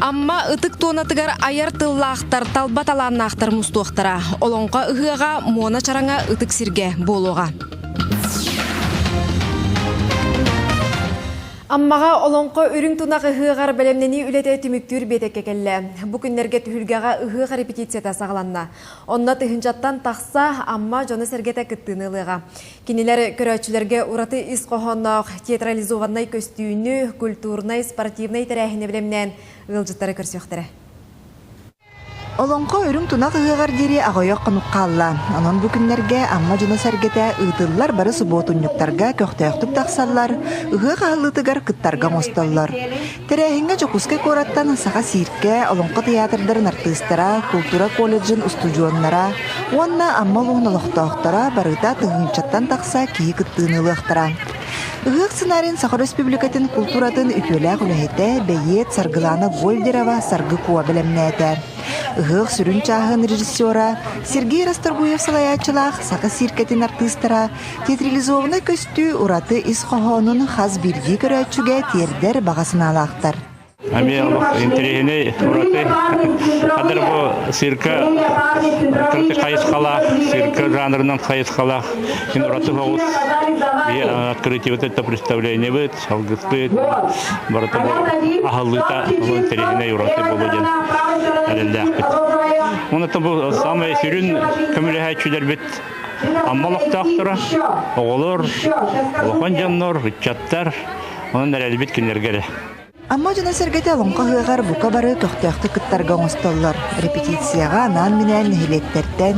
Амма ытык туонатыгар айар тыллаахтар, талба талааннаахтар мустуохтара. Олоҥхо ыһыаҕа Муона Чараҥа ытык сиргэ буолуоҕа. Аммаҕа Олоҥхо үрүҥ тунах ыһыаҕар бэлэмнэнии үлэтэ түмүктүүр биэтэккэ кэллэ. Бу күннэргэ түһүлгэҕэ ыһыах репетицията саҕаланна. Онно тыһыынчаттан тахса Амма дьоно-сэргэтэ кыттыыны ылыаҕа. Кинилэр көрөөччүлэргэ ураты ис хоһоонноох театрализованнай көстүүнү, культурнай, спортивнай тэрээһини бэлэмнээн ыалдьыттары көрсүөхтэрэ. Олоҥхо үрүҥ тунах ыһыаҕар диэри аҕыйах хонук хаалла. Онон бу күннэргэ Амма дьоно-сэргэтэ ыытыллар бары субуотунньуктарга көхтөөхтүк тахсаллар, ыһыах аһыллыытыгар кыттарга оҥостоллор. Тэрээһиҥҥэ Дьокуускай куораттан Саха цииркэ, Олоҥхо тыйаатырдарын артыыстара, култуура колледжын устудьуоннара уонна Амма улууһун олохтоохторо барыта тыһыынчаттан тахса киһи кыттыыны ылыахтара. Ыһыах сценарийын Саха Өрөспүүбүлүкэтин култууратын үтүөлээх үлэһитэ, бэйиэт Саргылаана Гольдерова Саргы Куо бэлэмнээтэ. Ыһыах сүрүн чааһын режиссера Сергей Расторгуев салайааччылаах Саха цииркэтин артыыстара театрализованнай көстүү ураты ис хоһоонун хас биирдии көрөөччүгэ тиэрдэр баҕа санаалаахтар. Эмиэ олох интэриэһинэй ураты хадыр бу цирка кырты хайысхалаах, цирка жанрынан хайысхалаах ин ураты соҕус открытие это представление алгыспыт барыта бу аһыллыыта интэриэһинэй ураты буолуо диэн эрэллээхпит. Онон бу самай сүрүн көмөлөһөөччүлэрбит Амма олохтоохторо, оҕолор, улахан дьоннор, ыччаттар, онон эрэлбит кинилэргэ эрэ. Амма дьоно-сэргэтэ Олоҥхо ыһыаҕар бука бары көхтөөхтүк кыттарга оҥостоллор. Репетицияҕа анаан-минээн нэһилиэктэртэн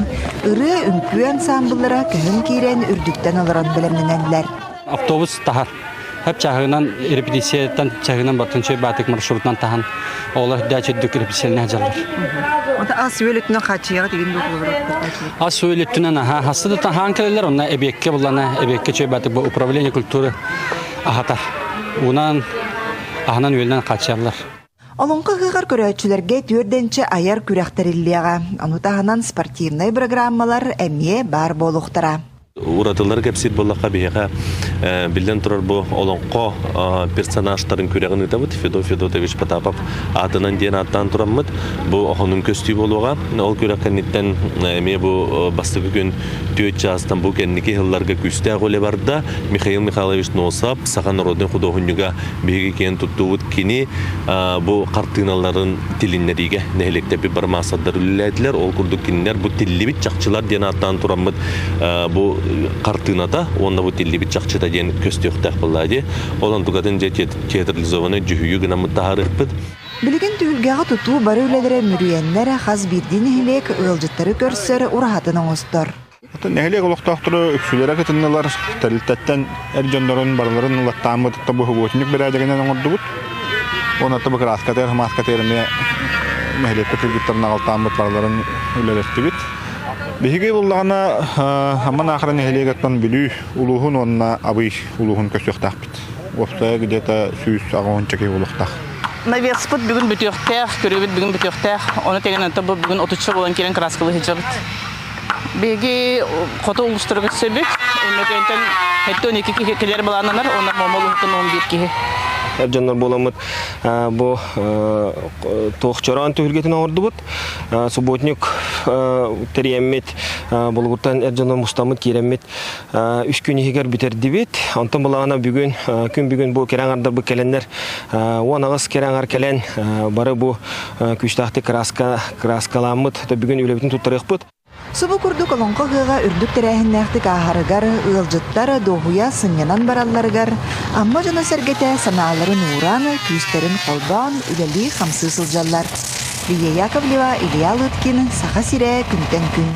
ырыа, үҥкүү ансаамбыллара көһөн киирэн үрдүттэн олорон бэлэмнэнэллэр. Автобус таһар. Хөп чаһыынан репетицияттан чаһыынан бартын чөй баатык маршрутунан таһан оҕолор дээч үрдүк репетицияларына сылдьаллар. Ата ас үөл өттүнэн хааччыйаҕа тигин Ас үөл өттүнэн аха хасты да таһаан кэлэллэр онно эбиэккэ буллана эбиэккэ чөй баатык бу управление культуры аһатар. Унан аһынан үөлүнэн хааччыйаллар. Олоҥхо ыһыаҕар көрөөччүлэргэ түөрдэнчэ айар күрэх тэриллиэҕэ. Ону таһынан спортивнай программалар эмиэ баар буолуохтара. Уратылары кэпсиир буоллахха биһиэхэ биллэн турар бу олоҥхо персонажтарын күрэҕин ыытабыт Федот Федотович Потапов аатынан диэн ааттаан тураммыт бу охонун көстүү буолуоҕа. Ол күрэх кэнниттэн эмиэ бу бастакы күн түөрт чаастан бу кэнники сылларга күүстээх үлэ барда. Михаил Михайлович Носов саха народнай худуоһунньуга биһиги киэн туттубут кини бу хартыыналарын тилиннэриигэ нэһилиэктэрбит бары маастардар үлэлээтилэр. Ол курдук кинилэр бу тиллибит чахчылар диэн ааттаан тураммыт бу хартыыната уонна бу тиллибит чахчыта диэн көстүөхтээх буолла дии. Ол онтукатын дьэ театрализованный дьүһүйүү гынаммыт таһаарыахпыт. Билигин түһүлгэҕэ тутуу бары үлэлэрэ мүрүйэннэр хас биирдии нэһилиэк ыалдьыттары көрсөр ураһатын оҥостор. Оттон нэһилиэк олохтоохторо үксүлэрэ кытыннылар, тэрилтэттэн эр дьоннорун барыларын ылаттааммыт бу субуотунньук бэрээдэгинэн оҥордубут. Уонна бу кырааскатыгар, мааскатыгар эмиэ нэһилиэккэ кыргыттарын аҕалтааммыт барыларын үлэлэстибит. Биһиги буллаҕына Амма Наахара нэһилиэгиттэн Бүлүү улууһун уонна Абый улууһун көрсүөхтээхпит. Уопсайа где-то 180 киһи буолуохтаах. Навеспыт бүгүн бүтүөхтээх, көрүүбүт бүгүн бүтүөхтээх. Ону тэҥинэн бу бүгүн отучча буолан киирэн краскалыы сылдьабыт. Биһиги хоту улуустарга сөбүт. Өймөкөөнтөн 72 киһи кэлэр былааннанар, уонна Муома улууһуттан 11 киһи. Эр дьоннор буоламмыт бу туох чороон түһүлгэтин оҥордубут. Субботник тэрийэммит Булугуртан эр дьоннор мустаммыт киирэммит үс күн иһигэр бүтэрдибит. Онтон былаана бүгүн күн бүгүн бу кэрэ аҥардарбыт кэлэннэр 18 кэрэ аҥар кэлэн бары бу күүстээхтик краска краскаламмыт бүгүн үлэбитин туттарыахпыт. Субу курдук Олоҥхо ыһыаҕа үрдүк тэрээһиннээхтик ааһарыгар, ыалдьыттар дуоһуйа сынньанан баралларыгар Амма дьоно-сэргэтэ санааларын ууран, күүстэрин холбоон үлэлии-хамсыы сылдьаллар. Лидия Яковлева, Илья Лыткин, Саха сирэ күнтэн күн.